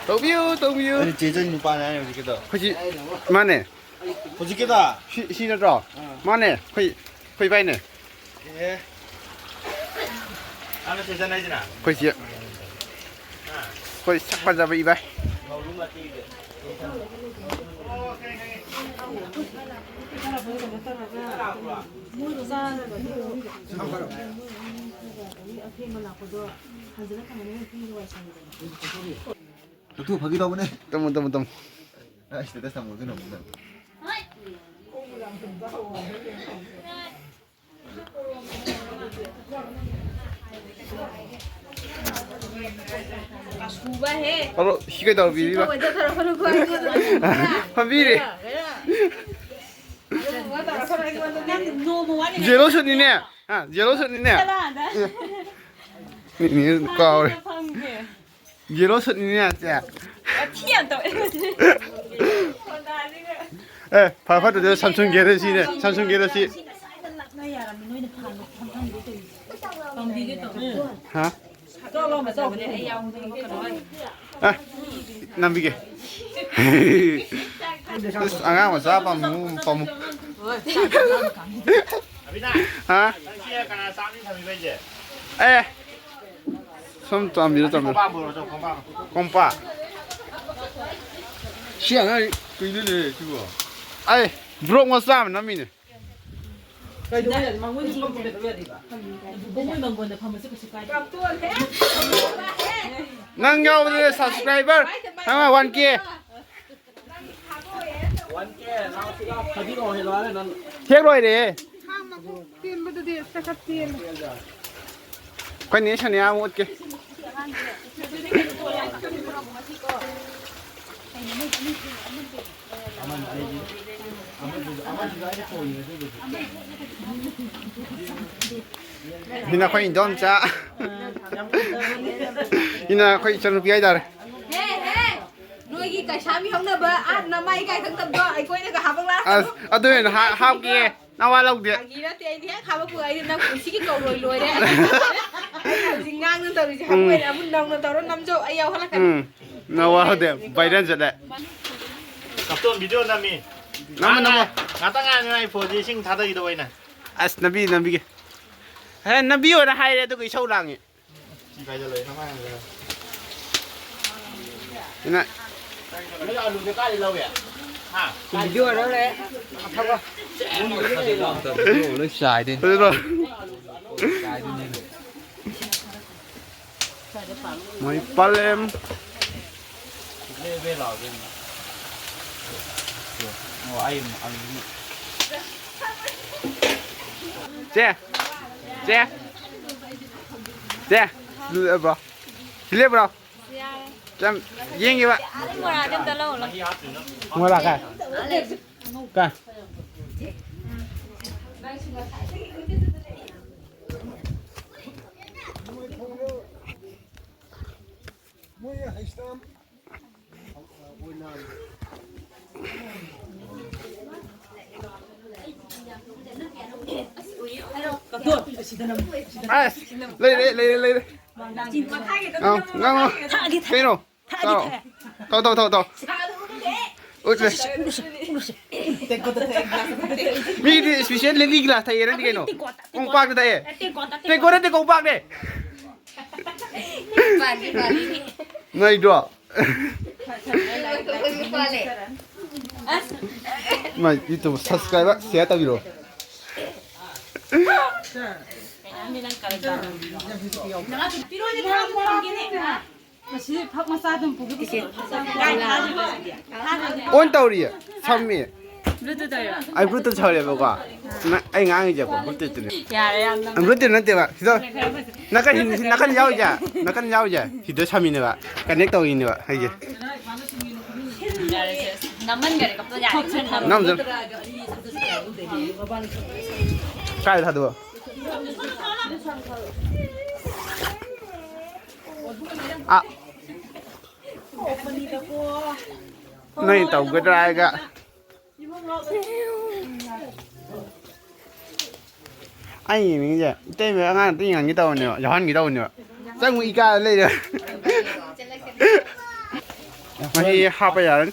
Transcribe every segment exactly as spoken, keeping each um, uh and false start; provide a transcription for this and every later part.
ꯇꯧꯕꯤꯌꯨ, ꯇꯧꯕꯤꯌꯨ꯫ ꯑꯩꯅ ꯆꯦ ꯆꯟ ꯅꯨꯄꯥꯅꯦ ꯍꯥꯏꯔꯦ ꯍꯧꯖꯤꯛꯀꯤꯗꯣ꯫ ꯍꯧꯖꯤꯛ, ꯃꯥꯅꯦ꯫ ꯍꯧꯖꯤꯛꯀꯤꯗꯣ? ꯁꯤ, ꯁꯤ ꯅꯠꯇ꯭ꯔꯣ? ꯑꯥ꯫ ꯃꯥꯅꯦ, ꯑꯩꯈꯣꯏ, ꯑꯩꯈꯣꯏ ꯏꯕꯥꯏꯅꯦ꯫ ꯑꯦ꯫ ꯑꯥ, ꯅꯠꯇꯦ, ꯆꯠꯅꯩꯁꯤꯅ? ꯑꯩꯈꯣꯏ ꯆꯦ꯫ ꯑꯥ꯫ ꯑꯩꯈꯣꯏ ꯁꯛ ꯐꯖꯕ ꯏꯕꯥꯏ꯫ ꯃꯧꯂꯨ ꯃꯇꯦꯛꯁꯦ꯫ ꯂꯧꯊꯣꯛ ꯐꯥꯒꯤ ꯇꯧꯕꯅꯦ꯫ ꯇꯝꯃꯨ, ꯇꯝꯃꯨ, ꯇꯝꯃꯨ꯫ ꯑꯩ status ꯊꯝꯃꯨꯔꯗꯣꯏꯅꯣ ꯑꯃꯨꯛꯇ꯫ ꯑꯗꯣ ꯁꯤ ꯀꯩꯗꯧꯕꯤꯔꯤꯕ? ꯐꯝꯕꯤꯔꯤ꯫ ꯖꯦꯂꯣ ꯁꯨꯠꯅꯤꯅꯦ꯫ ꯑ, ꯖꯦꯂꯣ ꯁꯨꯠꯅꯤꯅꯦ꯫ ꯃꯤ, ꯃꯤ ꯀꯥꯎꯔꯦ꯫ ꯌꯦꯂꯣ ꯁꯨꯠꯅꯤꯅꯦ, ꯁꯦ꯫ ꯋꯥꯊꯤ ꯌꯥꯝ ꯇꯧꯋꯦ꯫ ꯑꯦ, ꯐ-, ꯐꯠꯇꯗꯤ Samsung Galaxy ꯅꯦ, Samsung Galaxy꯫ ꯍꯥ? ꯑꯦ, ꯅꯝꯕꯤꯒꯦ꯫ ꯑꯁ, ꯑꯉꯥꯡ ꯃꯆꯥ ꯄꯥꯝꯃꯨ, ꯄꯥꯝꯃꯨ꯫ ꯍꯥ? ꯑꯦ, ꯁꯨꯝ ꯆꯥꯝꯕꯤꯔꯣ, ꯆꯥꯝꯕꯤꯔꯣ꯫ ꯀꯣꯝꯄꯥ꯫ ꯁꯤ ꯑꯉꯥꯡ ꯀꯨꯏꯅ ꯂꯩꯔꯦ ꯁꯤꯕꯣ꯫ ꯑꯩ vlog ꯃꯆꯥ ꯑꯃ ꯅꯝꯃꯤꯅꯦ꯫ ꯀꯩꯗꯧꯕ ꯌꯥꯗꯦ? ꯃꯉꯣꯟꯗ ꯆꯨꯝꯕ ꯄꯨꯔꯛꯄ ꯌꯥꯗꯦꯕ꯫ ꯕꯨꯕꯣꯛ ꯃꯣꯏ ꯃꯪꯒꯣꯟꯗ ꯐꯝꯕꯁꯦ ꯀꯩꯁꯨ ꯀꯥꯏꯗꯦ꯫ ꯅꯪ ꯌꯥꯎꯕꯗꯨꯅ subscriber ꯑꯃ one K꯫ ꯍꯦꯛ ꯂꯣꯏꯔꯦ꯫ ꯈꯥꯡ ꯃꯈꯣꯡ ꯇꯦꯟꯕꯗꯨꯗꯤ ꯈꯔ ꯈꯔ ꯇꯦꯜꯂꯦ꯫ ꯑꯩꯈꯣꯏ ꯅꯦ ꯁꯣꯅꯤꯌꯥ ꯑꯃꯨꯛ ꯎꯠꯀꯦ꯫ ꯁꯤꯅ ꯑꯩꯈꯣꯏ ꯏꯟꯗꯣꯝꯆꯥ꯫ ꯁꯤꯅ ꯑꯩꯈꯣꯏ ꯏꯆꯟꯅꯨꯄꯤ ꯍꯥꯏꯇꯥꯔꯦ꯫ ꯍꯦ, ꯍꯦ! ꯅꯣꯏꯒꯤ ꯀꯩꯁꯥꯝꯕꯤ ꯍꯧꯅꯕ ꯑꯥ ꯅꯃꯥꯏ ꯏꯀꯥꯏ ꯈꯪꯗꯕꯗꯣ ꯑꯩꯈꯣꯏꯅꯒ ꯍꯥꯞꯄꯛꯂꯥ? ꯑꯁ, ꯑꯗꯨ ꯑꯣꯏꯅ ꯍꯥ-, ꯍꯥꯞꯀꯦ꯫ ꯅꯋꯥ ꯂꯧꯗꯦ꯫ ꯐꯥꯒꯤ ꯅꯠꯇꯦ, ꯑꯩꯗꯤ ꯍꯦꯛ ꯍꯥꯞꯄꯛꯄꯒ ꯑꯩꯗꯤ ꯅꯪ ꯄꯨꯟꯁꯤꯒꯤ ꯀꯧꯔꯣꯏ, ꯂꯣꯏꯔꯦ꯫ ꯑꯩꯅ ꯍꯧꯖꯤꯛ ꯉꯥꯡꯅ ꯇꯧꯔꯤꯁꯦ꯫ ꯎꯝ꯫ ꯍꯪꯉꯣꯏꯅ ꯑꯃꯨꯛ ꯅꯧꯅ ꯇꯧꯔꯣ, ꯅꯝꯖꯧ, ꯑꯩ ꯌꯥꯎꯍꯜꯂꯛꯀꯅꯤ꯫ ꯎꯝ꯫ ꯅꯋꯥ ꯍꯧꯗꯦ, viral ꯆꯠꯂꯦ꯫ ꯀꯞꯇꯣꯟ video ꯅꯝꯃꯤ꯫ ꯅꯝꯃꯣ, ꯅꯝꯃꯣ꯫ ꯉꯥꯛꯇꯪ ꯉꯥꯏꯔꯝꯃꯣ, ꯑꯩ phoneꯁꯦ ꯏꯁꯤꯡ ꯊꯥꯗꯈꯤꯗꯧꯕ ꯑꯩꯅ꯫ ꯑꯁ, ꯅꯝꯕꯤ, ꯅꯝꯕꯤꯒꯦ꯫ ꯍꯦ, ꯅꯝꯕꯤꯌꯣꯅ ꯍꯥꯏꯔꯦ, ꯑꯗꯨꯒ ꯏꯁꯧ ꯂꯥꯡꯉꯤ꯫ ꯁꯤ ꯀꯥꯏꯗ ꯂꯩ? ꯅꯃꯥꯏ ꯍꯥꯏꯔꯒ꯫ ꯏꯅ꯫ ꯅꯣꯏ ꯑꯂꯨꯗꯤ ꯀꯥꯏꯗ ꯂꯧꯏ? ꯍꯥ? Video ꯂꯧꯔꯦ꯫ ꯑꯐꯕ꯫ ꯂꯣꯏ ꯆꯥꯏꯗꯣꯏꯅꯤ꯫ ꯑꯗꯨꯗꯣ꯫ ꯆꯥꯏꯗꯣꯏꯅꯤ꯫ ꯃꯣꯏ ꯄꯂꯦꯝ꯫ ꯆꯦ, ꯆꯦ, ꯆꯦ, ꯁꯤ ꯂꯦꯞꯄ꯭ꯔꯣ? ꯁꯤ ꯂꯦꯞꯄ꯭ꯔꯣ? ꯌꯥꯔꯦ꯫ ꯌꯥꯝ ꯌꯦꯡꯒꯦꯕ꯫ ꯑꯗꯨ ꯃꯣꯔꯥꯗꯤ ꯑꯝꯇ ꯂꯧꯔꯨ ꯂꯥꯎ꯫ ꯃꯣꯔꯥ ꯀꯥꯏ? ꯀꯥꯏ? ꯑꯁ, ꯂꯩꯔꯦ, ꯂꯩꯔꯦ, ꯂꯩꯔꯦ꯫ ꯑꯥ, ꯉꯥꯡꯉꯣ꯫ ꯊꯛꯑꯒꯦ, ꯊꯛꯑꯒꯦ꯫ ꯀꯩꯅꯣ? ꯊꯛꯑꯒꯦ, ꯇꯥꯎ꯫ ꯊꯛꯑꯒꯦ꯫ ꯇꯥꯎ, ꯇꯥꯎ, ꯇꯥꯎ, ꯇꯥꯎ꯫ ꯎꯠꯂꯦ꯫ ꯎꯠꯂꯨꯁꯦ, ꯎꯠꯂꯨꯁꯦ꯫ ꯃꯤꯗꯤ special ꯂꯤꯛꯂꯤ glass ꯊꯛꯑꯦ, ꯅꯪꯗꯤ ꯀꯩꯅꯣ? ꯇꯦꯡꯀꯣꯠꯇ, ꯀꯣꯝꯄꯥꯛꯇ ꯊꯛꯑꯦ꯫ ꯇꯦꯡꯀꯣꯠꯇ, ꯇꯦꯡꯀꯣꯠ ꯅꯠꯇꯦ, ꯀꯣꯝꯄꯥꯛꯅꯦ꯫ ꯅꯩꯗ꯭ꯔꯣ? ꯃꯥꯏ YouTube subscribe share ꯇꯧꯕꯤꯔꯣ꯫ ꯃꯁꯤ ꯐꯛ ꯃꯆꯥꯗꯨꯝ ꯄꯨꯒꯦ ꯄꯨꯁꯤ꯫ On ꯇꯧꯔꯤꯌꯦ, ꯁꯝꯃꯤ꯫ Bluetooth ꯇꯧꯔꯤꯔꯣ? ꯑꯩ Bluetooth ꯁꯝꯃꯦꯕꯀꯣ꯫ ꯅ-, ꯑꯩ ꯉꯥꯡꯉꯤꯁꯦꯀꯣ, Bluetooth ꯇꯨꯅꯦ꯫ ꯌꯥꯔꯦ, ꯌꯥꯝ ꯅꯝ-, Bluetooth ꯅꯠꯇꯦꯕ, ꯁꯤꯗ ꯈꯔ ꯐꯖꯩ꯫ ꯅꯥꯀꯟ ꯁꯤ, ꯅꯥꯀꯟ ꯌꯥꯎꯔꯤꯁꯦ, ꯅꯥꯀꯟ ꯌꯥꯎꯔꯤꯁꯦ, ꯁꯤꯗ ꯁꯝꯃꯤꯅꯦꯕ, connect ꯇꯧꯔꯤꯅꯦꯕ ꯑꯩꯁꯦ꯫ ꯌꯥꯔꯦ, ꯁꯦ, ꯁꯦ꯫ ꯅꯝꯍꯟꯈꯔꯦ, ꯀꯞꯇꯣꯟ ꯌꯥꯔꯦ, ꯁꯦ, ꯅꯝ-, ꯅꯝꯖꯜꯂꯨ꯫ ꯀꯥꯏꯗ ꯊꯥꯗꯣꯛꯑꯣ? ꯑꯥ꯫ ꯅꯣꯏ ꯇꯧꯒꯗ꯭ꯔꯥ ꯍꯥꯏꯒ꯫ ꯑꯩ ꯌꯦꯡꯅꯤꯡꯉꯤꯁꯦ ꯏꯇꯩꯃ ꯑꯉꯥꯡ ꯑꯝꯇ ꯌꯦꯡꯍꯟꯒꯦ ꯇꯧꯕꯅꯦꯕ, ꯌꯥꯎꯍꯟꯒꯦ ꯇꯧꯕꯅꯦꯕ꯫ ꯆꯪꯉꯨ, ꯏꯀꯥꯏꯔ ꯂꯩꯔꯦ꯫ ꯃꯍꯤ ꯍꯥꯞꯄ ꯌꯥꯔꯅꯤ꯫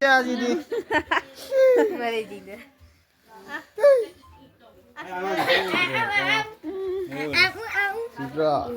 ꯌꯥꯁꯤꯗꯤ꯫ ꯃꯔꯩꯗꯤꯗ꯫ ꯁꯤꯗ꯭ꯔꯥ?